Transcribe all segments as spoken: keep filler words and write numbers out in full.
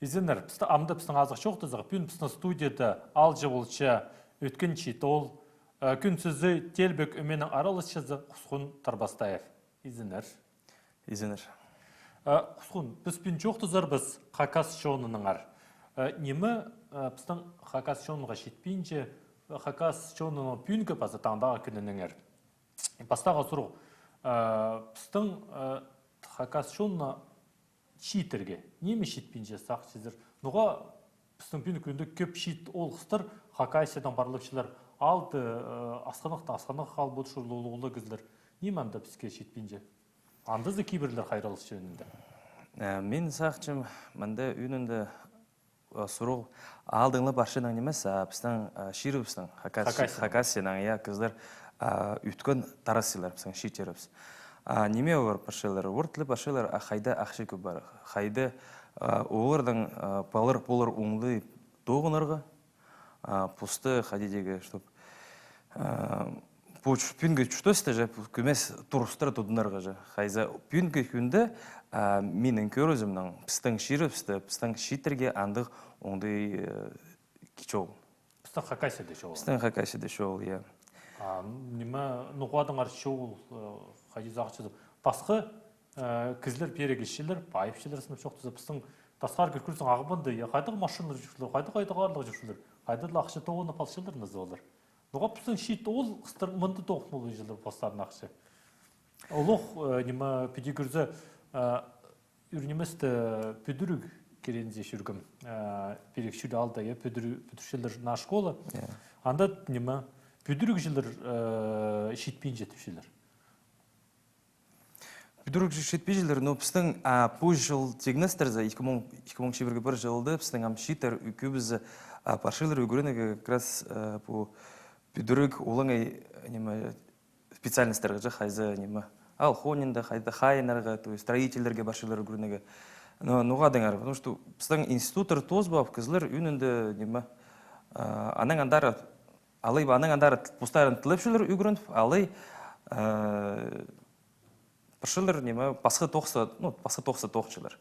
Изеннер, пістің, амды пістің азых чоохтазығ, пӱӱн пістің студияда аалҷы полча ӧткін чиит оол, э, кӱн сӧзі, Телбек ӧменің араласчызы Хусхун Тарбастаев. Изеннер. Изеннер. Э, Хусхун, піс пӱӱн чоохтазарбыс хакас чонынаңар. Э, ниме, э, пістің хакас чонға читпинче, хакас чонының пӱӱнгі паза таңдағы кӱнінеңер. Пастағы сурығ. Э, пістің, э, хакас чонына чииттерге ниме читпинче, сағынчазар? Ноға пістің пӱӱнгі кӱнде кӧп чиит оол хыстар Хакасиядаң парлапчалар, алды, э, асхынахтаң асхынах халып одырчалар, улуғ-улуғ кізілер. Ниме анда піске читпинче? Андазы кибірлер хайралласча ӧӧнінде. Э, мин сағынчам, мында ӧӧнінде, э, сурығ аалдаң ла парчаның нимес, а пістің, э, чирібістің, Хакас-, Хакасияның. Хакасияның, я, кізілер, э, ӧткін таразчалар пістің чииттерібіс. А ниме олар парчалар? Орт тілі парчалар, а хайда ахча кӧп пар? Хайда, э, оларның, э, полар, полар оңдай тоғынарға, а, посты, хайди дее, чтоб, а, пу ч-, пӱӱнгі чуртаста же, пу кӧмес турыстар тудынарға же. Хайзы пӱӱнгі кӱнде, а, минің кӧрізімнең, пістің чирібісте, пістің чииттерге андағ оңдай, э, кичіл. Пістің Хакасияда чоғыл. Пістің Хакасияда чоғыл, я. А, ниме, ноға адаңар чоғыл, э, хайди сағынчазар? Пасха, э, кізілер пеер килчелер, пайыпчалар, сынап чоохтаза, пістің тасхар кӧрчезің, Ағбанда, я, хайдағ машиналар чӧрчелер, хайдағ, хайдағ аарлығ чӧрчелер, хайдағ ла ахча тоғынып алчалар, ноза олар. Ноға пістің чиит оол хыстар мында тоғынып албинчалар постарының ахча? Олох, э, ниме, піди кӧрзе, э, ӱр ниместе Пӱдіріг кирензе чӧргем, э, пирік чир аалда, я, Пӱдірі-, пӱдірчелер наа школа. Я. Анда, ниме, пӱдірігҷілер, э, читпинче тіпчелер. Пӱдірігҷі читпинчелер, но пістің, а, пу чыл тиңнестірзе, ікі муң, ікі муң чибіргі пір чылда пістің ам чииттер ӱкӱбізі, а, парчалар ӱгренерге как раз, а, пу пӱдіріг олаңай, ниме, специальностьтарға же, хайзы, ниме, алхонинда, хайда хайынарға, то есть строительдерге парчалар ӱгренерге. Но ноға адаңар, потому что пістің институттар тоозып ап, кізілер ӧӧнінде, ниме, а, анаң андар алай ба, анаң андар постарын тілепчелер ӱгреніп, алай, э, парчалар, ниме, пасха тоғысха, ну, пасха тоғысха тоғынчалар.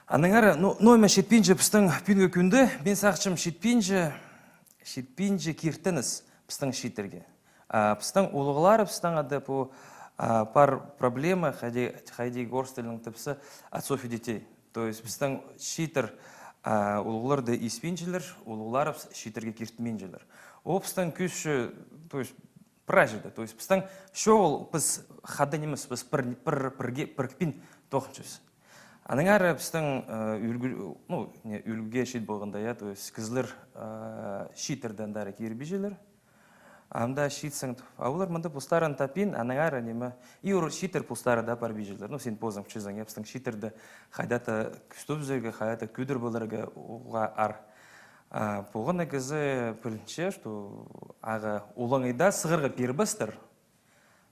Аннаңар, ну, но ниме читпинче пістің пӱӱнгі кӱнде, мин сағынчам, читпинче, читпинче киртініс пістің чииттерге. А, пістің улуғларыбыстың анда пу, а, пар проблема, хайди, хайди орыс тілінең тіпсе, отцов и детей. То есть пістің чииттер, а, улуғларда испинчелер, улуғларыбыс чииттерге киртінминчелер. Ол пістің кӱсчі, то есть прай чирде. То есть пістің чоғыл, піс хада нимес, піс пір, пір, пірге, пірікпин тоғынчабыс. Аннаңар пістің, э, ӱлгӱ-, ну, не, ӱлгӱге чит полғанда, я, то есть кізілер, э, чииттерді андар кирбинчелер. Анда читсең, а олар мында постарын таппин, аннаңар ниме, и ол чииттер постары даа парбинчалар. Ну, син позың чӧрзең, я, пістің чииттерді хайда-да кӱстеп ӱзерге, хайда-да кӧдір поларға уғаа аар. А, полған на кізі пілінче, что ағаа олаңай даа сығарға пирбестер.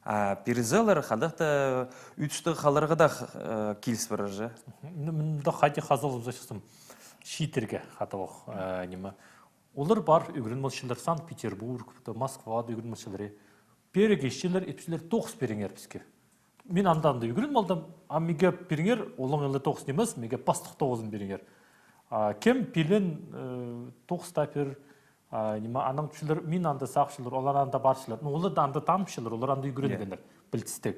А пирзелер, хайдағ-да ӱстӱ халарға даа, э, киліс парар же. Мгм. Ну, мында хайди хазылып чатсам, чииттерге хатабох, э, ниме. Олар пар, ӱгреніп алчалар Санкт-Петербургта, Москвада ӱгреніп алчалар, э. Пеер килчелер, ипчілер, тоғыс пиріңер піске. Мин анда, анда ӱгреніп алдым, а миге пиріңер, олаңай ла тоғыс нимес, миге пастых тоғызын пиріңер. А кем пилен, э, тоғыс таа пир, а, ниме, анаң тіпчелер, мин анда сағынчалар, олар анда парчалар. Ну, олар даа анда танымчалар, олар анда ӱгренгеннер, пілдістіг.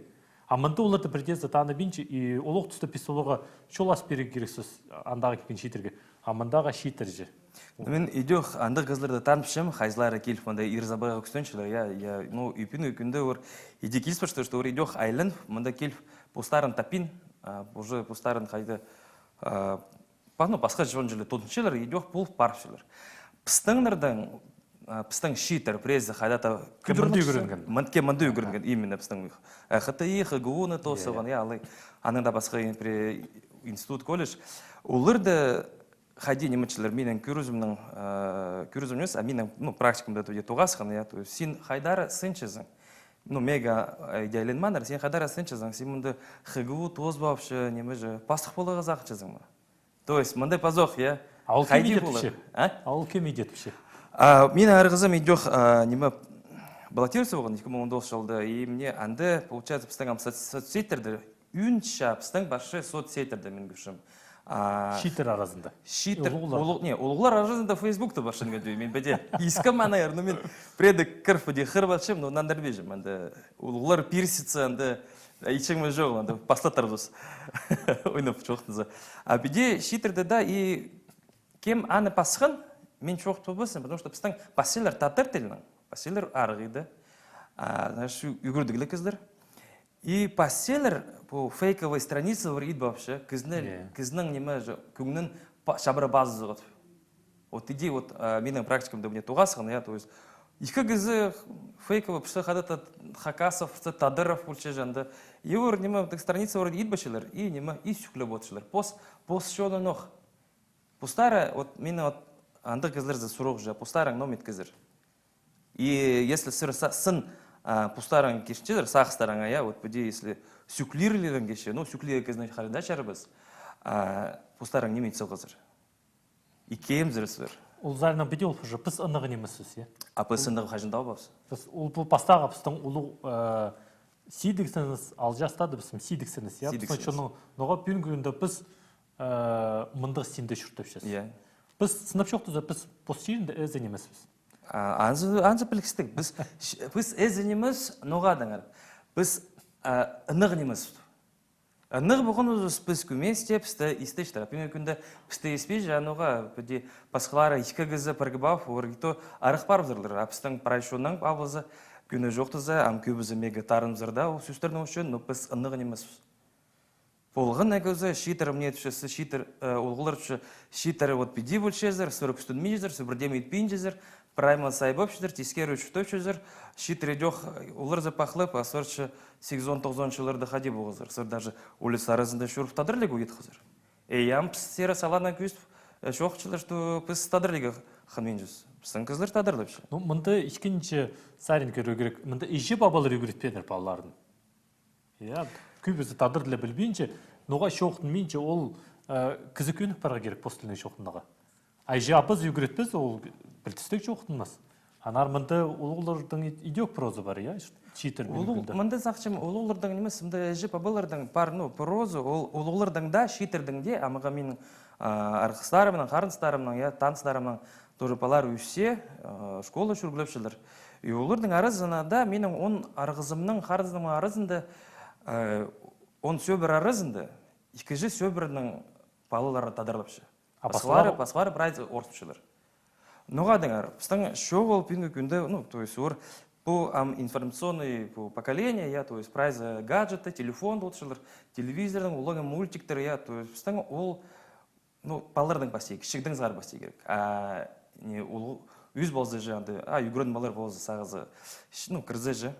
А мында оларны пірдеезі таныбинча, и олох туста піс оларға чол ас пирерге кирексіс, андағы килген чииттерге. А мындағы чииттер же. Ну, мин идӧк андағ кізілерні таныбысчам, хайзылары киліп, мында ир сабаға кӱстенчелер, я, я, ну, и пӱӱнгі кӱнде олар иди киліс парча, что олар идӧк айланып, мында киліп, постарын таппин, а, уже постарын хайда, а, па-, ну, пасха чон чіли тудынчалар, идӧк пол парчалар. Пістіңнердең, а, пістің чииттер, пірезі хайда-да кем мында ӱгренген. Мын-, кем мында ӱгренген, именно пістің, э, ХТИ, ХГУ-ны тоосхан, я, алай. Анаң даа пасха, пірее институт, колледж. Оларны хайди нимечілер, минің кӧрізімнең, э, кӧрізім нимес, а минің, ну, практикамда тоғасхан, я, то есть син хайдар сынчазың. Ну, мега, э, идеалин манар, син хайдар сынчазың, син мында ХГУ тоозып апча, ниме же, пастых поларға сағынчазың ма? То есть, мындай пазох, я? А ол кем хайди иди полар? Тіпче? А? А ол кем иди тіпче? А, минің арғызым идӧк, а, ниме, баллотироваться полған ікі муң он тоғызынҷы чылда, и мына анда, получается, пістің ам соц-, соцсетьтерде, ӱнча пістің пасча соцсетьтерде, мин кӧрчем. А, чииттер аразында. Чииттер, улуғлар. Улуғ-, не, улуғлар аразында Фейсбукта пар, шын кӧдӱ. Мен піди искем аны, ну, мен пірее кір піди хығырыбысчам, ну, нандырбинчам. Анда улуғлар пирсінзе, анда, а, итчеңме чоғыл, анда пастап турбас. Ойнап чоохтанза. А піди чииттерде дее, и кем аны пасхан, мен чоохтабаспын, потому что пістің пасчалар тадар тілінең, пасчалар арығ иді. А, значит, ӱгредігліг кізілер. И пасчалар пу фейковый страницалар ит вообще, кізіні, кізінің ниме же, кӧңнін па-, чабыра пазызығ. Вот иди, вот, а, минің практикамда мына тоғасхан, я, то есть, ікі кізі фейковый, пісте хада та-, хакасов, пісте тадаров полча же анда. И олар ниме, так страницалар ит пасчалар, и ниме, и сӱклеп одырчалар. Пос, пос чонын ох. Постары, вот, мині вот, андағ кізілерзер сурығ же, постарың ниме иткезер. И если сірер са-, сын, а, постарың кирчезер, сағыстарыңа, я, вот, піди, если сӱклирге кирче, ну, сӱклирге кізіні хайди даа чарабас, а, постарың ниме ит салғазар. И кемзер сірер. Ол саринаң піди ол уже, піс ынағ нимеспіс, я? А піс ынағ хаҷан даа полбаспыс. Піс, ол пу пастағы пістің улуғ, э, сидіксініс, алҷаста даа пістің сидіксініс, я? Пістің чонның, ноға пӱӱнгі кӱнде піс э, мындағ синде чуртапчабыс. Я. Піс сынап чоохтаза, піс пос чирінде ээзі нимеспіс. А, анзы, анзы пілістіг. Піс, піс ээзі нимес, ноға даңар. Піс, а, ынағ нимес. Ынағ полғаныбыс піс кӧместе, пісті истечтір. А пӱӱнгі кӱнде пісті испинче, а ноға, піди пасхалары ікі кізі пірге пар, олар то арах парыбызарлар. А пістің прай чонның пабызы, кӧні чоохтаза, ам кӧбізі меге тарынзар даа ол сӧстернің ӱчӱн, но піс ынағ нимеспіс. Полған на кӧзі, чииттер, мына тіпче, чииттер, э, улуғлар тіпче, чииттер вот піди полчазар, сірер кӱстенминчезер, сірер пірдеме итпинчезер, прай мал сайбапчазар, тискері чуртапчазар, чииттер идӧк, э, оларзар пахлап, а сірер че сигізон, тоғызон чылларда хайди полғазар, сірер даже улица аразында чӧріп тадарлығ итхазар. Э, ам піс сірер саланаң кӧзіт, э, чоохтапчалар, что піс тадарлығ хынминчабыс. Пістің кізілер тадарлапча. Ну, мында ікінҷі сарин кӧрер кирек, мында іҷе-пабалар ӱгретпееннер палаларын. Я, кӧбізі тадар тілі пілбинче, ноға чоохтанминча, ол, э, кізі кӧнік парарға кирек пос тілінең чоохтанарға. А іҷе-пабазы ӱгретпезе, ол пілдістіг чоохтанмас. Аннаңар мында улуғларның и-, идӧк проза пар, я, чииттер пӱӱнгі кӱнде. Мында сағынчам, улуғларның нимес, мында іҷе-пабаларның пар, ну, проза, ол улуғларның даа, чииттернің дее, а мағаа минің, а, арғыстарымның, харыныстарымның, я, таныстарымның тоже палалар ӧсче, э, школа чӧрглепчелер. И оларның аразында даа, минің он арғызымның, харынызымның аразында, э, он сӧбіре аразында, ікінҷі сӧбіренің палалары тадарлапча. А пасхалары, пасхалары прайзы орыс тілліг. Ноға даңар, пістің чоғыл пӱӱнгі кӱнде, ну, то есть, олар пу, ам, информационный пу поколение, я, то есть, прайзы гаджеты, телефон полчалар, телевизорның улуғ мультиктер, я, то есть, пістің ол, ну, палаларның пастағы, кічігдең сығара пастағы кирек. А, не, ол ӧс полза же, анда, а, ӱгрен палалар полза сағызы, ш-, ну, кірзе же.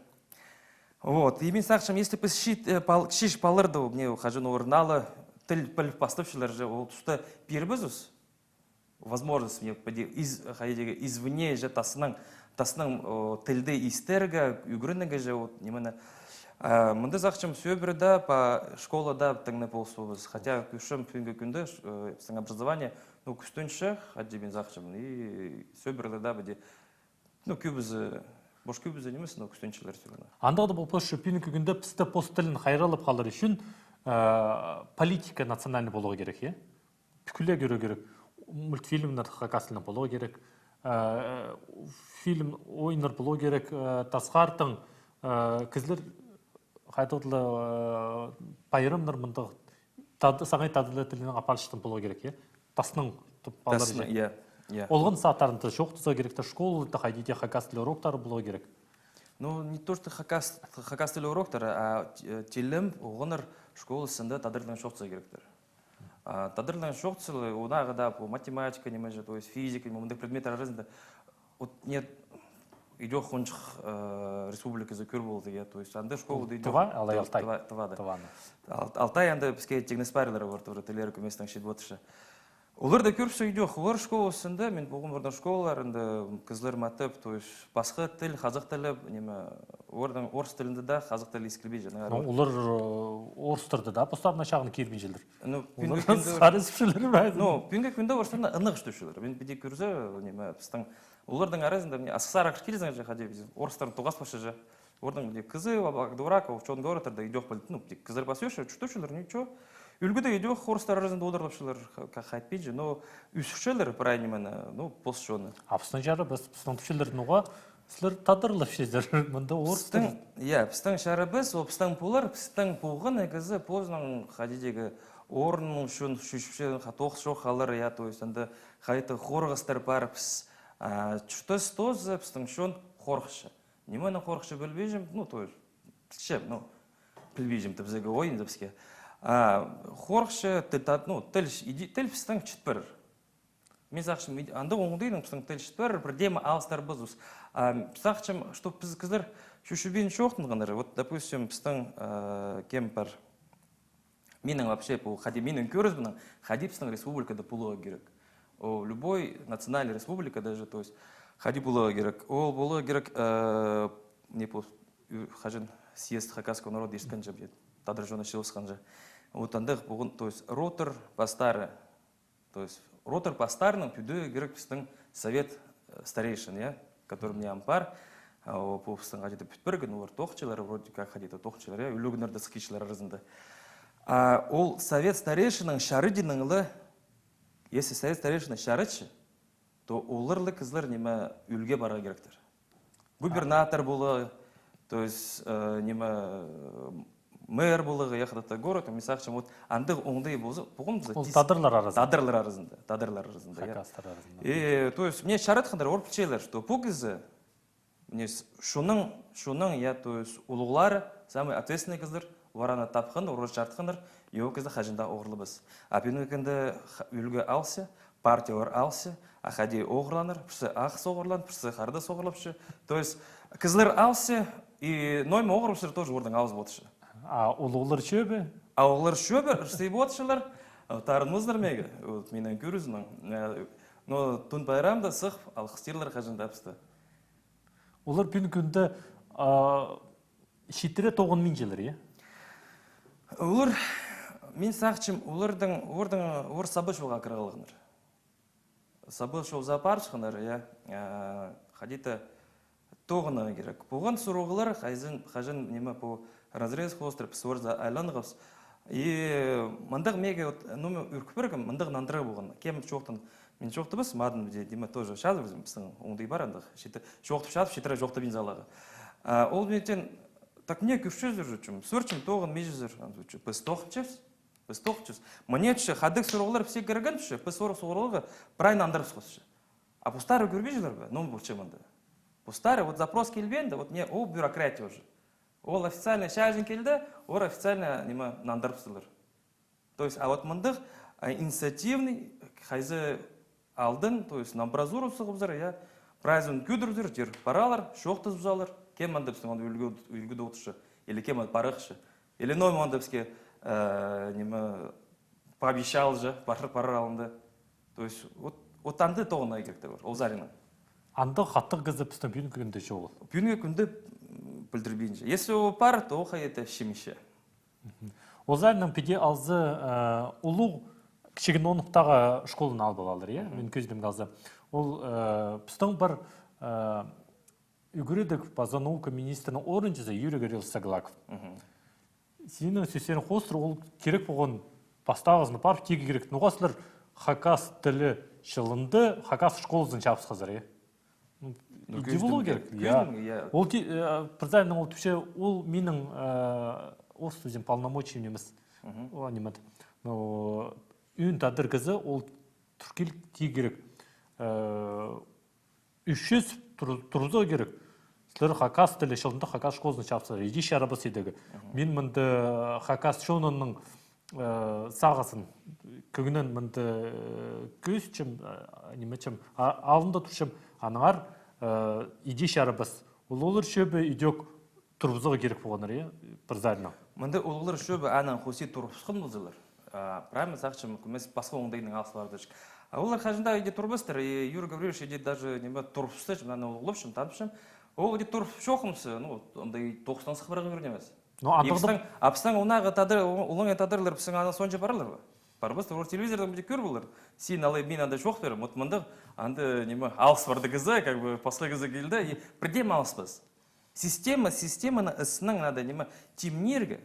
Вот, и мин сағынчам, если піс чиит, э, пал-, чиит палаларды, не, хаҷан орын ала, тіл піліп пастапчалар же, ол туста пирбеспіс возможность, не, піди, из, хайди, извне же, таснаң, таснаң, о, тілді истерге, ӱгренерге же, вот, ниме. А, мында сағынчам, сӧбіре дее, па, школада тың на полыс полбас. Хотя, кӧрчем, пӱӱнгі кӱнде, ш-, э, пістің образование, ну, кӱстенче, хайди мин сағынчам, и сӧбіре дее, піди, ну, кӧбізі, пос кӧбізі нимес, но кӱстенчелер сӧбіре. Андағ даа полбас, пӱӱнгі кӱнде пісте пос тілін хайраллап халар ӱчӱн, э, политика национальный поларға кирек, я? Пӱкӱле кӧрер кирек, мультфильмнер хакас тілінең поларға кирек, э, фильм, ойыннар поларға кирек, э, тасхартың, э, кізілер хайдағ-да, э, пайрамнар мындағ тад-, саңай тадар тілінең апарчатхан поларға кирек, я? Таснаң, ту-, палалар. Таснаң, я, я. Олған сағаттарында чоохтаза кирек, та школада хайди даа хакас тілі уроктары поларға кирек. Ну, не то, что хакас, хакас тілі уроктары, а, э, тілім, олғаннар школазында тадар тілінең чоохтаза киректер. А, тадар тілінең чоохтаза, ондағы даа пу математика, ниме же, то есть физика, ниме, мындағ предметтер аразында. Вот, не, идӧк хонҷых, э, республиказы кӧр полды, я, то есть анда школада идӧк. Тыва, алай Алтай? Тыва, Тыва, да. Тываны. Ал-, Алтай анда піске тиңнес парирлар пар, тоже тіллері кӧместең чит полча. Олар даа кӧрче идӧк, олар школазында, мин полғам оларның школаларында, кізілер матап, то есть пасха тіл, хазах тілі, ниме, оларның орыс тілінде дее хазах тілі искілбинче. Ну, олар, э, орыстарды даа постарына чағын кирбинчелер. Ну, олар пӱӱнгі кӱнде сарызыпчалар ба? Ну, пӱӱнгі кӱнде орыстарны ынағ ӱстепчелер. Мин піди кӧрзе, ниме, пістің оларның аразында, мына, Асхыссар килзең же, хайди, орыстарны тоғас пасча же. Оларның, мына, кізі, Ак-Довурак, ол чон городтарда идӧк полды. Ну, піди кізілер пасча, чуртапчалар, ничего. Ӱлгӱде идӧк орыстар аразында одырлапчалар, ха-, ха-, хатпинча, но ӧскілер прай нимені, ну, пос чоны. А пістің чарабыс, пістің тіпчелер, ноға сірер тадарлапчазар, мында орыстар. Пістің, я, пістің чарабыс, ол пістің полар, пістің полған кізі позының хайди-да орнының ӱчӱн чӱчӱпче, ха, тоғыс чох халар, я, то есть, анда хайди-да хорғыстар пар, піс, а, чуртас тооза, пістің чон хорыхча. Нименең хорыхча пілбинчем, ну, то есть, пілчем, ну, пілбинчем, тіпчезер ой, тіпчезер. А, хорыхча, тіл, та-, ну, тіл, иди-, тіл пістің чіт парар. Мин сағынчам, иди-, андағ оңдайнаң пістің тіл чіт парар, пірдеме алыстарбас. А, сағынчам, что піс кізілер чӱчӱбин чоохтанғаннар. Вот, допустим, пістің, э, кем пар? Минің вообще, пу, хайди минің кӧрізімнең, хайди пістің республикада поларға кирек. О, любой национальный республика даже, то есть, хайди поларға кирек. Ол поларға кирек, э, не пу, ю-, хаҷан съезд хакасского народа ирткен же, блин, тадар чоны чыылысхан же. Вот андағ полған, то есть, ротор пастары. То есть, ротор пастарының пӱдӧӧ кирек пістің совет, э, старейшин, я, который мына ам пар. А, о, пу пістің хайди-да пӱт пирген, олар тоғынчалар, вроде как хайди-да тоғынчалар, я, ӱлӱкӱннерде сыхханчалар аразында. А ол совет старейшинаның чарыдынаң ла, если совет старейшина чарытча, то олар ла кізілер ниме ӱлгӱге парарға киректер. Губернатор поларға, то есть, э, ниме, э, мэр поларға, я, хайдағ-да город, мин сағынчам, вот андағ оңдай полза, пу кем полза, ол тис-, тадарлар аразында. Тадарлар аразында, тадарлар аразында, я. Хакастар аразында. И, то есть, мына чаратханнар, олар пілчелер, что пу кізі, мына с-, чонның, чонның, я, то есть, улуғлары, самый ответственный кізілер, олар аны тапхан, олар чаратханнар, и ол кізі хаҷан даа оғырлабас. А пӱӱнгі кӱнде ха-, ӱлгӱ алча, партиялар алча, а хайди оғырланар, пірсі ағас оғырланар, пірсі хардас оғырлапча. То есть, кізілер алча, и ноо ниме оғырлапчалар тоже оларның алызы полча. А улуғлар чӧбе? А улуғлар чӧбе, ырсый полчалар, а, тарынмазар мағаа, вот, минің кӧрізімнең. Э, но Тун пайрамда сых алғыстирлар хаҷан даа пісті. Олар пӱӱнгі кӱнде, а, читіре тоғынминчалар, я? Олар, мин сағынчам, оларның, оларның, олар саба чолға кір халғаннар. Саба чолзар парыбысханнар, я, а, хайди-да тоғынарға кирек. Полған сурығлар, хайзын, хаҷан ниме пу разрез хоостыра, піс орза айланғабыс. И мындағ мағаа, вот, ну, мин ӱркіп пиргем, мындағ нандыра полған. Кем чоохтан, мин чоохтабас, мадын, де, ниме, тоже чазыбызым, пістің оңдай пар андағ. Читі-, чоохтап чазып, читіре чоохтабин саларға. А, ол мин тиим, так мына кӧрчезер же, чом, сурчам, тоғынминчазар, аны сурчам, піс тоғынчабыс. Піс тоғынчабыс. Мына тіпче, хайдағ сурығлар піске кірген тіпче, піс ол сурығларға прай нандырыбысхабыс тіпче. А постары кӧрбинчелер бе? Ну, полча мында. Постары, вот запрос килбеенде, вот не, ол бюрократия уже. Ол официальный чаҷын килді, олар официальный, ниме, нандырыбыстылар. То есть, а вот мындағ, а, инициативный, хайзы алдын, то есть, на амбразуру сығыбызар, я, прайзын кӧдірібізер, тер паралар, чоохтазыбызалар, кем мында пістің анда ӱлгӱ-, ӱлгӱде одырча, или кем анда парыхча, или ноо ниме анда піске, э, ниме, пообещал же, парар, парар алнында. То есть, вот, вот анда тоғынарға киректер пар, ол саринаң. Андағ хатығ кізі пістің пӱӱнгі кӱнде чоғыл. Пӱӱнгі кӱнде, м, пілдірбинче. Если ол пар, то ол хайди-да чимче. Мгм. Ол саринаң піди алза, э, улуғ кічіг Нонуктағы школаны алып алалар, я? Мгм. Мин кӧзідімге алза. Ол, э, пістің пір, э, ӱгредіг паза наука министрінің орынҷызы Юрий Гаврилович Саглаков. Мгм. Синің сӧстерің хоостыра, ол кирек полған пастағызын парып тирге кирек. Ноға сірер хакас тілі чылында хакас школазын чабысхазар, я? Ну, ну, идеология кӧзідімге, кирек, я. Кӧзідімге, я. Ол ти-, э, пір саринаң ол тіпче, ол минің, э, орыс тілінең полномочиям нимес. Мгм. Ол ниме. Но ӧӧн тадар кізі ол тӱркел тирге кирек. Э, ӱс чӱс тур-, турғызарға кирек. Сірер хакас тілі чылында хакас школазын чабысхазар, иди чарабас идӧк. Мгм. Мин мында хакас чонының, э, сағызын кӧңнінең мында, э, кӧзітчем, э, ниме итчем, а, алнында турчам, аннаңар, э, иди чарабас. Улуғлар чӧбі идӧк турғызарға кирек полғаннар, я, пір саринаң. Мында улуғлар чӧбі анаң хости турғысхан ползалар. А, прай мин сағынчам, кӧмес пасха оңдайнаң алыс парарҷых. А олар хаҷан даа иди турбастар, и Юрий Гаврилович иди даже ниме турғысча, мин аны улуғлапчам, танысчам. Ол иди турғыс чоохтапча, ну, вот, андағ тоғыстаң сых парарға кирек нимес. Ну, и андағ пістің, а пістің ондағы тадар, о-, олаңай тадарлар пістің анаң соонҷа парарлар ба? Парбастар, олар телевизордаң піди кӧр полар. Син алай, мин анда чоох пирем, вот мындағ, анда ниме, алыс парды кізі, как бы, пасха кізі килді, и пірдеме алыспас. Система, системаны ізінең надо, ниме, тимнирге.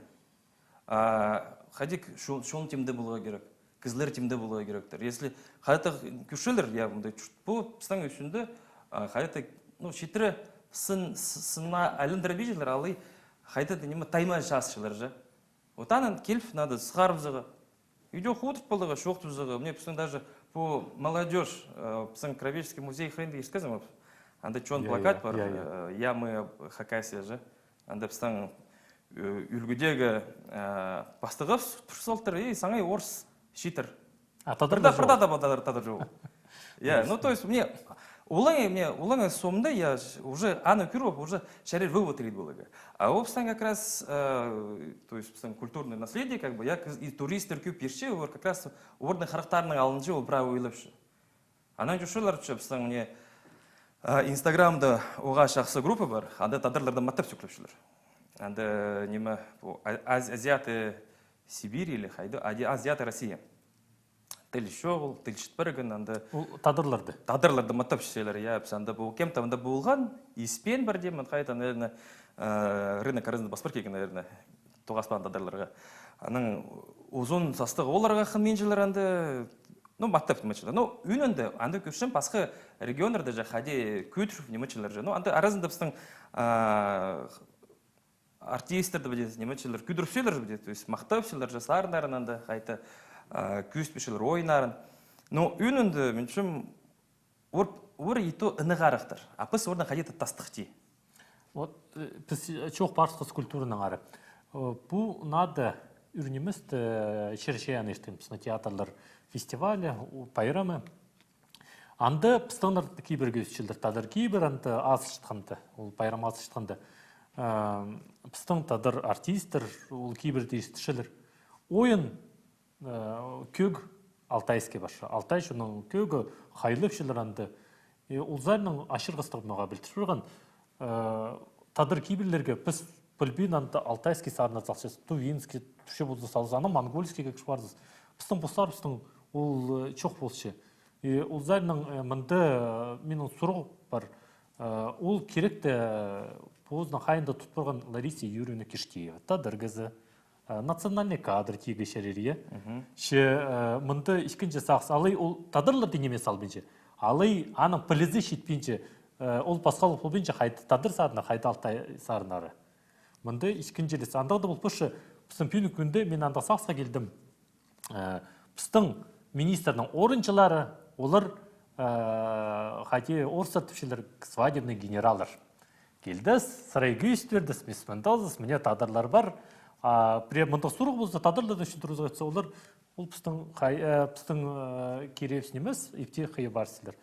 А, хайди чон, чон тимде поларға кирек, кізілер тимде поларға киректер. Если хайда кӧрчелер, я, мында чурт, пу пістің ӱстӱнде, а, хайда, ну, читіре сын, с-, сынға айландырып иҷелер, алай хайда ниме тайма часчалар же. Вот анаң киліп, надо сығарыбызарға. Идӧк одыртып поларға, чоохтабызарға. Мына пістің даже пу молодёжь, э, пістің краеведческий музей хайында иртчезің бе? Анда чоон, я, плакат, я, пар, я, я, э, «Я, мы, Хакасия» же. Анда пістің, э, ӱлгӱдегі, э, пастығыбыс тур салтыр, и саңай орыс читір. А тадар, пірде, пірде даа тадар, тадар чоғыл. Я, ну, то есть, мына, олай, мына, олай сомда, я, уже аны кӧріп, уже чарир вывод идіп поларға. А ол пістің как раз, э, то есть, пістің культурное наследие, как бы, я, и туристтер кӧп иртче, олар как раз оларның харахтарының алнында ол прай ойлапча. Анаң чӧрчелер, че пістің, мына, а, Инстаграмда уғаа чахсы группа пар, анда тадарларды маттап сӧклепчелер. Анда ниме, пу, а-, аз-, азиаты Сибири или хайда, ади-, азиаты России. Тіл чоғыл, тіл читпірген, анда. Ол тадарларды? Тадарларды маттапчалар, я, піс анда пу, кем-то анда полған, испен пар деймін, хайда, наверное, э, рынок арызында паспорт килген, наверное, тоғаспаан тадарларға. Анаң узун састығ оларға хынминчалар анда, ну, маттап тимечелер. Ну, ӱнінде анда кӧрчем, пасха регионнарда же хайди кӧдіріп нимечелер же. Ну, анда аразында пістің, а, артисттер дее піди нимечелер, кӧдіріпчелер же піди, то есть махтапчалар же сарыннарын анда, хайда, а, кӧзітчелер ойыннарын. Ну, ӱнінде, минчем, олар, олар и то ынағарахтар. А піс олардаң хайди-да тастых ти. Вот, э, піс, э, чоох парыбысхабыс культуранаңар. Э, пу нада ӱр ниместе, э, чир-чайаан ирткен, пістің театрлар фестивалі, у, пайрамы. Анда пістіңнер кибірге ӧсчелер, тадар кибір, анда азырчатханда, ол пайрам азырчатханда. Э, пістің тадар артисттер ол кибірде иртчелер. Ойын э, кӧг алтайский пар. Алтай чонның кӧгі, хайлапчалар анда. И ол саринаң ачырғастығ мағаа пілдіріп парған. Э, тадар кибірлерге піс пілбин анда алтайский сарыннар салчабыс, тувинский, тӱрче полза салза, анаң монгольский кӧг парза. Пістің постарыбыстың ол, э, чох полча. И ол саринаң, э, мында, э, минің сурығ пар. Э, ол киректі, э, позының хайында тут парған Лариса Юрьевна Киштеева. Тадар кізі, э, национальный кадр тигі чарир, я. Че, э, мында ікінҷі сағыс, алай ол тадарларды ниме салбинча, алай аның пілізі читпинче, э, ол пасхалығ полбинча, хайда тадар сарыннары, хайда алтай сарыннары. Мында ікінҷілес. Андағ даа полбассың, пістің пӱӱнгі кӱнде мин андағ сағысха килдім. Э, пістің министрнің орынҷылары, олар, э, хайди орыстап тіпчелер, свадебный генераллар. Килді, сырай кӧзіт пирді, мис мындағзы, мына тадарлар пар. А, пірее мындағ сурығ полза, тадарларны ӱчӱндірерге айтса, олар, ол пістің хай-, э, пістің, э, киребіс нимес, ипти хыйа парчалар.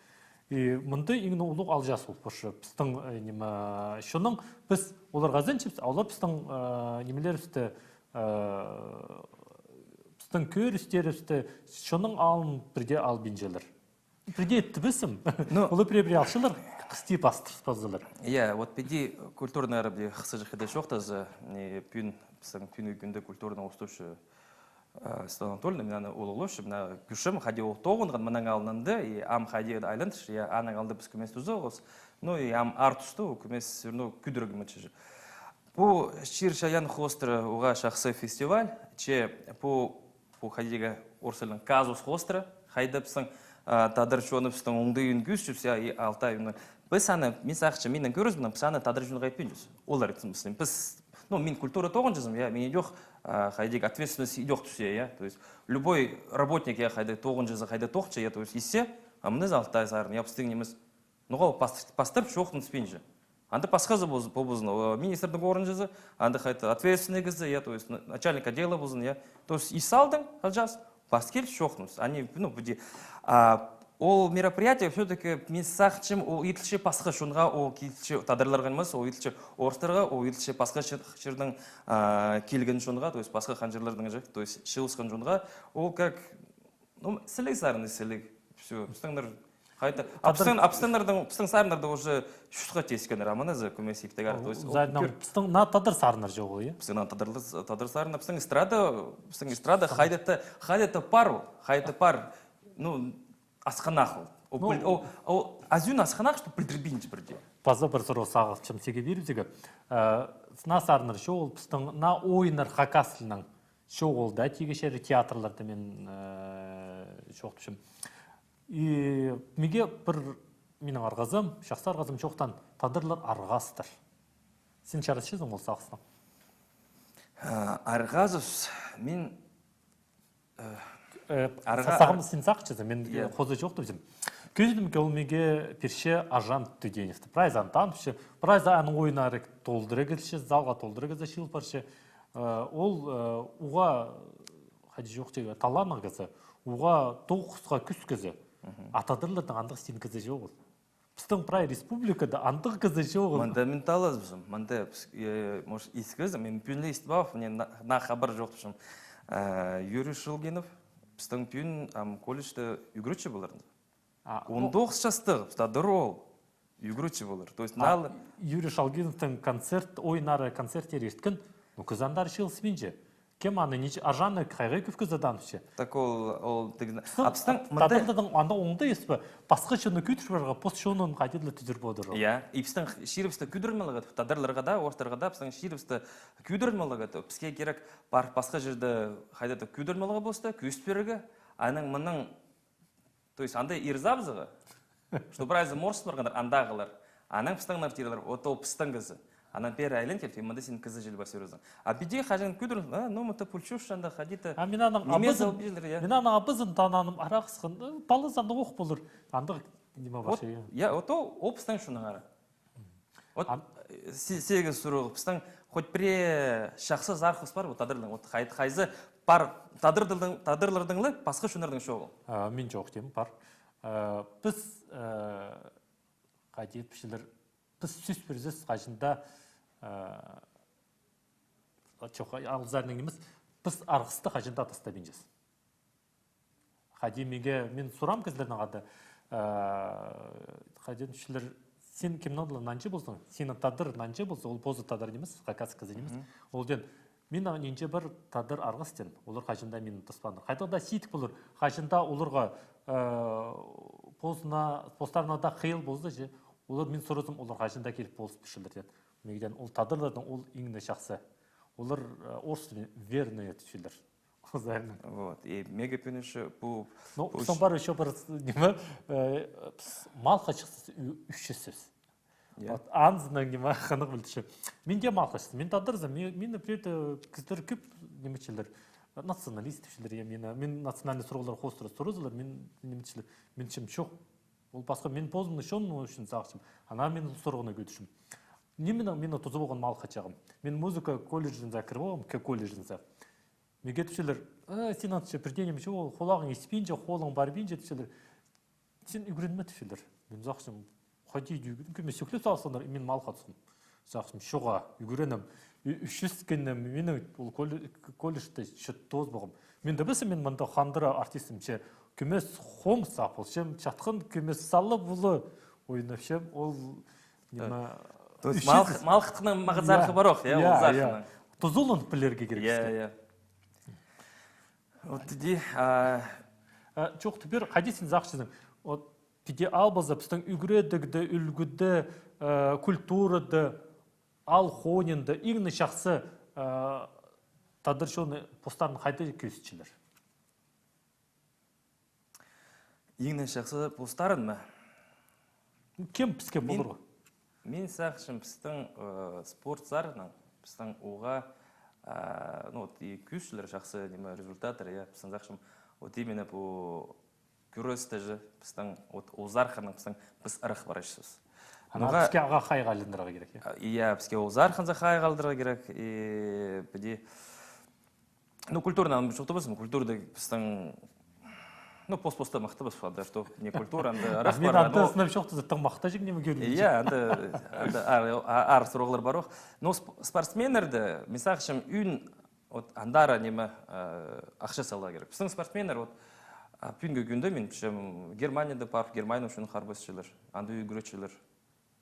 И мында иң улуғ алҷаас ол, пістің, э, ниме, чонның, піс оларға ызанчабыс, а олар пістің, э, нимелерібісті, э, пістің кӧрістерібісті, чонның алнын пірдее албинчалар. Пірдее тібісім. Ну. Олар пірее-пірее алчалар, хысти пастырып пазалар. Я, вот піди культурнай ара піди хысыҷах хада чоохтаза, э, пӱӱн, пістің пӱӱнгі кӱнде культураның устуучы, э, Светлана Анатольевна, мин аны улуғлапчам, мына кӧрчем, хайди ол тоғынған мының алнында, и ам хайди айландырча, я, аның алнында піс кӧмес туза полғабыс. Ну, и ам артуста ол кӧмес всё равно кӱдіріг мынча же. Пу чир-чайаан хоостыра уғаа чахсы фестиваль, че пу, пу хайдағ орыс тілінең казус хоостыра, хайда пістің, а, тадар чоныбыстың оңдайын кӧзітчебіс, я, и алтай ӱннең. Піс аны, мин сағынчам, минің кӧрізімнең, піс аны тадар чонға айтпинчабыс. Олар, в смысле, піс, ну, мин культура тоғынҷызым, я, мин идӧк, а, хайдағ ответственность идӧк тӱсче, я, то есть любой работник, я, хайдағ тоғынҷызы, хайдағ тоғынча, я, то есть иссе, а мына алтай сарын, я, пістің нимес, ноға ол пастыр-, пастырып чоохтаныспинча. Анда пасхазы ползын, ползын, о, министрнің орынҷызы, анда хайдағ ответственный кізі, я, то есть на-, начальник отдела ползын, я. То есть ис салдың, алҷаас, пас кил чоохтаныс. Аны, ну, піди, а, ол мероприятие всё-таки, мин сағынчам, ол иділче пасха чонға, ол иділче тадарларға нимес, ол иділче орыстарға, ол иділче пасха чир-, чирдең, а, килген чонға, то есть пасха хан-чирлердең же, то есть чыылысхан чонға, ол как Ну, сіліг сарыны сіліг. Всё. Пістіңнер хайда. А пістің, а пістіңнердің, пістің сарыннарда уже чуртха тиискеннер, а мына за кӧмес иптегер. То есть, ол сарыннар, пістің на тадар сарыннар чоғыл, я? Пістің на тадар, тадар сарыннар, пістің эстрада, пістің эстрада хайда-да, хайда-да пар ол, хайда-да пар. Ну, асхынах ол. Ол, ну, піл-, ол, ол азюн асхынах, что пілдірбинче пірдее. Паза пір сурығ сағынчам сиге пирібізерге. Э, на сарыннар чоғыл, пістің на ойыннар хакас тілінең Чоғыл даа тигі чирі, театрларда мин, э, чоохтапчам. И миге пір, минің арғазым, чахсы арғазым чоохтаан: тадарлар арғастар. Син чарасчазың ол сағыстаң? Э, арғазыбыс, мин, э, Э, арға-, сағам син сағынчазың, мин, э, хоза чоохтапчам. Кӧзідімге, ол миге пирче Аджан Тюденевті. Прайзы аны таныпча, прайзы аның ойнары толдыра килче, залға толдыра килзе, чыыл парча. Э, ол, э, уғаа, хайди чоохтирға, таланнығ кізі, уғаа тоғысха кӱс кізі. А тадарлардаң андағ син кізі чоғыл. Пістің прай республикада андағ кізі чоғыл. Мында мин талазыбызым, мында піс-, э, может, искізім, мин пӱӱн ле истіп алғам, мин на, на хабар чоохтапчам. Э, Юрий Шалгинов, пістің пӱӱн ам колледжте ӱгретчі полар. А, он тоғыс частығ, тадар ол. Ӱгретчі полар. То есть, а, нал- Юрий Шалгиновтың концерт, ойнары, концерттері ирткен, ну, кізі андар чыылыспинча. Кем аны, ниче, Аджанны хайға кӧп кізі танып чи? Так ол, ол тіг-, а пістің мында тадарларның анда оңдай ес пе? Пасха чонны кӧдір парға, пос чонын хайди-да тӱзір полар. Я, и пістің чирібісті кӧдірмеліг, тадарларға да, орыстарға да, пістің чирібісті кӧдірмеліг. Піске кирек пар пасха чирде хайди-да кӧдірмеліг полза, кӧзіт пирерге, аның мының То есть, анда ирзабызығы, что прайзы орыс парғаннар, андағылар. Анаң пістің нартирлер, вот ол пістің кізі. Анаң пеер айлан килді, и мында син кізі чіли пас ӱрезің. А піди хаҷан кӧдір, а, ну, мында пульчуш, анда хайди-да. А мин аның абызын, я. Мин аның абызын таныным, арағысхан, э, палазы анда ох полар. Андағ ниме пар. Вот, я, вот ол, ол пістің чоннаңар. Вот, э, се-, сегіз сурығ. Пістің хоть пірее чахсы зархыбыс пар, вот тадарларның, вот хай-, хайзы пар тадарларның, тадарларның ла, пасха чоннарның чоғыл? А, мин чоохтим, пар. Э, піс, э, хайди пілчелер, піс сӧс пирзебіс хаҷан даа, э, чох, алзарның нимес, піс арғысты хаҷан даа тастабинчабыс. Хайди миге, мин сурам кізілернең хада, э, хайди тіпчелер, син кемнең дее нанҷы ползаң, синің тадар нанҷы полза, ол позы тадар нимес, хакас кізі нимес. Ол теен, мин нинҷе пар тадар арғыс теен, олар хаҷан даа мині таспааннар. Хайдағ даа сидік полар, хаҷан даа оларға, э, позына, постарына даа хыйал полза, че, олар, мин сурзам, олар хаҷан даа киліп полыс пілчелер теен. Миге теен, ол тадарларның ол иң не чахсы. Олар, э, орыс тілінең верные тіпчелер. Озарның. Вот. И меге пӱӱн ещё пу, ну, пу пістің пар ещё пір с-, ниме, э, піс малхачысхабыс, ӱ-, ӱс чӱссебіс. Я. Вот, анзының ниме хынығ пілдірче. Мин дее малхачысхам. Мин тадарзым, мин, мин, например, э, кізілер кӧп ниме тіпчелер. Националист тіпчелер, я, мин, мин национальный сурығлар хоостыра сурзалар, мин ниме тіпчелер. Мин тіпчем, чох. Ол пасха, мин позымның чоным ӱчӱн сағынчам. Анаң мин сурығны кӧдірчем. Ниме мин, мин туза полған малхачығым. Мин музыка колледжінзер кір полғам, ке колледжінзер. Миге тіпчелер, э, син анда пірдеңе ниме, ол хулағың испинче, холың парбинча, тіпчелер. Син ӱгренме, тіпчелер. Мин сағынчам, хайди ӱгрен-, кӧмес сӧклеп салсыннар, мин малхатхам. Сағынчам, чоға, ӱгренем. Ӱ-, ӱс чӱс кӧнім, минің ол колле-, колледжте чӧт тоос полғам. Мин дее пілзем, мин мында хандыра артистім че, кӧмес хомыс сағып полчам, чатхан кӧмес салып улы ойнапчам, ол ниме. То есть малх-, малхатханның мағат зархы пар ох, я, ол зархының. Тузаланып пілерге кирек. Я, я. Вот иди, а, а, чох, тепер хайди син сағынчазың. Вот, піди ал полза, пістің ӱгредігде, ӱлгӱде, э, культурада, ал хониинда иң не чахсы, э, тадар чоны постарын хайди кӧзітчелер? Иң не чахсы постарын ма? Кем піске поларға? Мин сағынчам, пістің, э, спорт саринаң, пістің уғаа, э, ну вот, и кӧзітчелер чахсы, ниме, результаттар, я, пістің сағынчам, вот именно пу кӱресте же, пістің, вот, ол зархынаң пістің, піс ырах парчабыс. Анаң піске ағаа хайығ айландырарға кирек, я? А, я, піске ол зархынзар хайығ айландырарға кирек, и піди Ну, культуранаң чоохтабазың, культурада пістің, ну, пос-посты махтабас, да, что не культура, анда ырах пар, анда но сынап чоохтаза, тың махтаҷаң ниме кӧрбинче. Я, анда, анда аар, а-, аар сурығлар пар ох. Но сп-, спортсменнерді, мин сағынчам, ӱн, вот, андар ниме, э, ахча саларға кирек. Пістің спортсменнер, вот, а, пӱӱнгі кӱнде, мин пілчем, Германияда парып, Германия ӱчӱн харбасчалар, анда ӱгретчелер.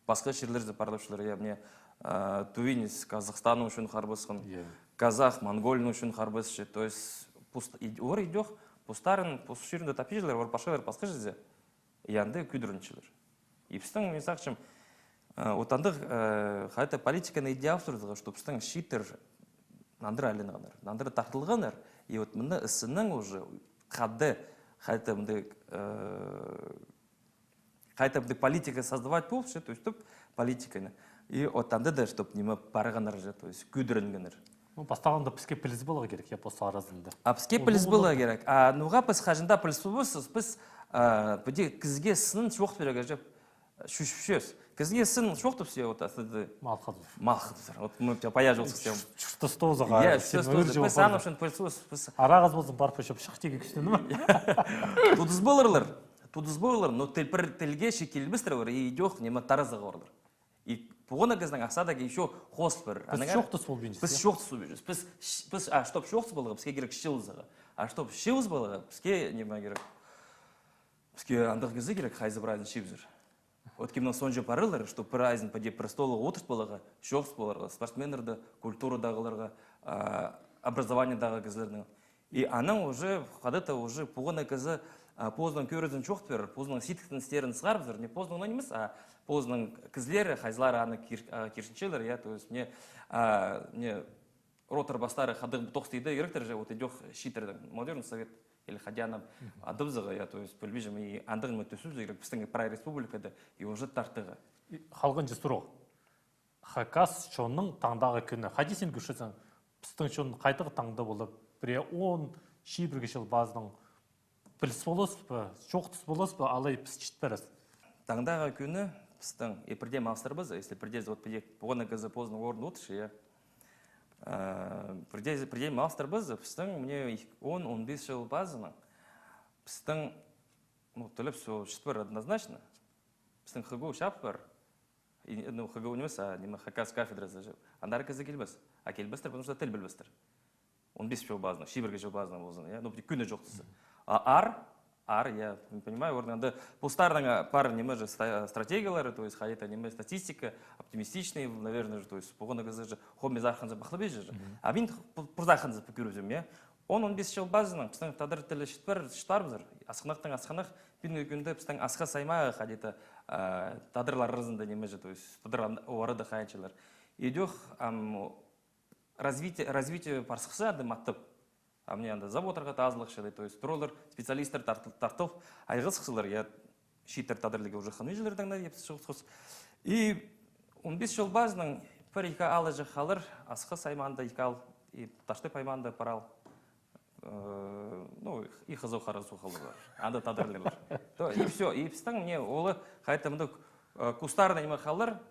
Пасха чирлерзер парлапчалар, я, мына, а, тувинец Казахстан ӱчӱн харбасхан, я, казах Монголия ӱчӱн харбасча, то есть пос-, и-, олар идӧк постарын, пос чирінде тапчалар, олар пасхалар пасха чирзер, и анда кӧдірінчелер. И пістің, мин сағынчам, а, вот андағ, а, хайда политиканы идеал сурзарға, что пістің чииттер нандыра айланғаннар, нандыра тартылғаннар. И вот мында СССР-ның уже хада, хайта мында, э, хайта мында политика создавать полча, то есть, чтоб политиканы. И вот анда даа, чтоб ниме парғаннар же, то есть, кӱдірінгеннер. Ну, пастағында піске піліс поларға кирек, я, постың аразында. А піске піліс поларға кирек. А ноға піс хаҷан даа піліс полбаспыс, піс, а, піди кізіге сын чоохтап пирерге же чӱчӱс. Кізіге сын чоохтапча, вот, астында. Малхадыр. Малхадыр. Вот, ну, пая чоохтапча. Чуртас тооза. Я, чуртас тооза. Піс аны ӱчӱн піліс полбаспыс, піс. Арағас ползын, парып, пӧчіп, шых тигі кӱстеніп. Тудыс поларлар. Тудыс поларлар, но тіл пір тілге чіт килбестер, и идӧк ниме таразығ поларлар. И пу ниме кізінің асхада ещё хозыл пар. Піс чоохтас полбинчабыс. Піс чоохтас полбинчабыс. Піс, а чтоб чоохтас поларға, піске кирек чыылызарға. А чтоб чыылыс поларға, піске ниме кирек? Піске андағ кізі кирек, хайзы прайзын чыыбызар. Вот кемнең соонҷа парарлар, чтоб прайзын піди пір столға одыртып поларға, чоохтас поларға, спортсменнерді, культурадағыларға, а, образованиедегі кізілернең. И анаң уже, хада-да уже пу ниме кізі, а, позының кӧрізін чоохтап пирер, позының сидіктің істерін сығарыбызар, не позының нимес, а позының кізілері, хайзылары аны кир-, а, кирченчелер, я, то есть, не, а, не, ротор пастары хадығ тоғыс тиді, иректер же, вот идӧк чииттернің, молодёжный совет, или хада аны адыбызарға, я, то есть, пілбинчем, и андағ ниме тӧстебізерге кирек, пістің прай республикада, и уже тартарға. И халғанҷы сурығ. Хакас чонның таңдағы кӱні. Хайди син кӧрчезің, пістің чон хайдағ таңда полар, пірее он, чибіргі чыл пазынаң піліс поларбыс па, чоохтас поларбыс па, алай піс чіт парарбыс? Таңдағы кӱні пістің, и пірдее алыстырбаза, если пірдее, вот пірдее, пу ниме кізі позының орнында одырча, я. Э, пірдее, пірдее алыстырбаза, пістің, міне, он, он пис чыл пазынаң, пістің, ну, тіл піс чіт парар однозначно. Пістің ХГУ чабып пар. И, ну, ХГУ нимес, а ниме, хакас кафедразы же. Андар кізі килбес. А килбестер, потому что тіл пілбестер. Он пис чыл пазынаң, чибіргі чыл пазынаң ползын, я. Ну, кӱні чоохтаза. А аар, аар, я, понимаю, орнында. Постарының, а, пар ниме же ста-, стратегиялары, то есть, хайди-да ниме, статистика, оптимистичный, наверное же, то есть, пу ниме кізі же, хомес арханза пахлабай же. А мин пу-, пурза арханза пікірібізем, я. Он, он пис чыл пазынаң, пістің тадар тілі чіт пар, чіт парыбызар. Асхынахтаң асхынах, пӱӱнгі кӱнде пістің асхыс аймағы хайди-да, а, тадарлар аразында ниме же, то есть, тадар ан-, ол арада хайынчалар. Идӧк, ам, развитие, развитие парсыхса, анда маттап. А мына анда заводтарға тазылығ чыылай, то есть, тур олар специалисттер тартыл-, тартыл, айғасхалар, я, чииттер тадарлығ уже хынминчалар таңда, я, піс чоохтас. И он пис чыл пазынаң пір-ікі аал же халар, асхыс аймаанда ікі аал, и Таштып аймаанда пір аал. Э, ну, и Хызыл Харасу халар. Анда тадарлар. То, и всё. И пістің, міне, олар хайта мында, э, кустарный ниме халар.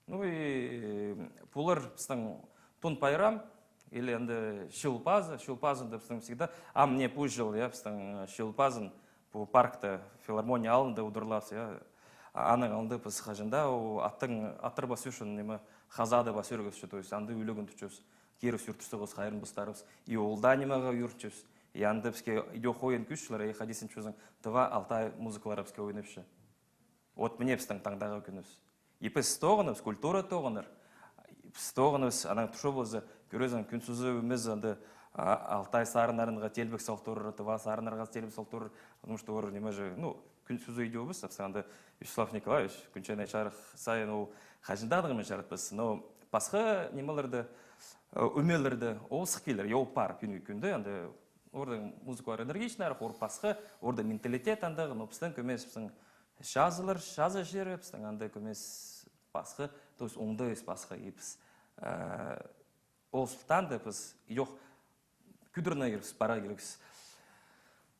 Ну и, э, пулар пістің Тун пайрам, или анда Чыл пазы, Чыл пазында пістің всегда, а міне пу чыл, я, пістің, э, Чыл пазын пу паркта, филармония алнында удурлаабыс, я. А аның алнында піс хаҷан даа, о, аттың, аттар пас ӱчӱн, ниме, хазада пас ӱргебіс, то есть анда ӱлӱкӱн тутчабыс, кирек ӱр турза, хайран пастарыбыс. И ол даа нимеге ӱрінчебіс. И анда піске идӧк ойын кӧзітчелер, и хайди син чӧрзең, Тыва, Алтай музыкалары піске ойнапча. Вот міне пістің таңдағы кӱнібіс. И піс тоғыныбыс, культура тоғынар. Піс тоғыныбыс, анаң турча полза, кӧрзең, кӱн сузы ӧмезі, анда, а, Алтай сарыннарынға теелбек сал турар, Тыва сарыннарға теелбек сал турар, потому что олар ниме же, ну, кӱн сузы идӧк ӧмес, анда Вячеслав Николаевич, кӱн чайнай чарых сайын ол хаҷан даа ниме чаратпас, но пасха нимелерді, э, ӧмелерді ол сых килер, и ол пар пӱӱнгі кӱнде, анда ордың музыкалар энергичныйрах, ор пасха, ордың менталитет андағ, но пістің кӧмес, пістің чазылар, чазы чирі, пістің анда кӧмес пасха, то есть оңдайыс пасха, и піс, э, ол сылтаанда піс идӧк кӱдіріні кирекс, пара кирекс.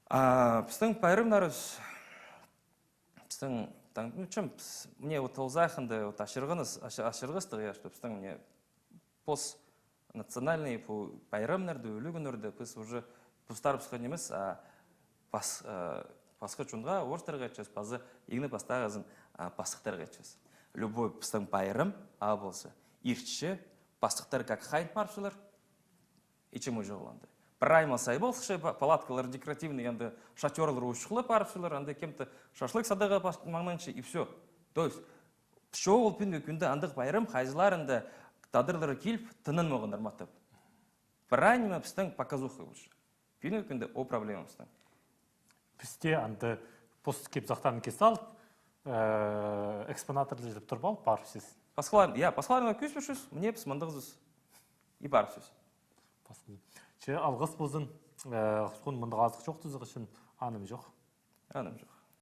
А пістің пайрамнарыбыс, пістің таң, ну, чем, піс, міне, вот ол сағында, вот, ачырғаныс, ачы-, ачырғастығ, я, что пістің, міне, пос национальный пу пайрамнарны, ӱлӱкӱннерні піс уже постарыбысха нимес, а пас-, а, пасха чонға, орыстарға итчебіс, паза иң не пастағызын, а, пастыхтарға итчебіс. Любой пістің пайрам, а, полза, иртче, пастыхтар как хайын парыбысчалар, итче муҷағланды. Прай мал сай полысча, па-, палаткалар декоративный, анда шатёрлар учухла парыбысчалар, анда кем-то шашлык садарға пас-, маңнанча, и всё. То есть, чоғыл пӱӱнгі кӱнде андағ пайрам, хайзыларында тадарлар киліп, тынанмағаннар маттап. Прай ниме пістің показуха полча. Пӱӱнгі кӱнде ол проблема пістің. Пісте анда пос кип-сахтарын кис алып, э, экспонаттарды чыдап турып алып, парыбысчабыс. Пасхалар, я, пасхаларыңа кӧзіт пирчебіс, міне піс мындағбыс. И парыбысчабыс. Пастым. Че алғыс ползын, э, Хусхун, мындағ азых чоохтазығ ӱчӱн. Анымҷох. Анымҷох.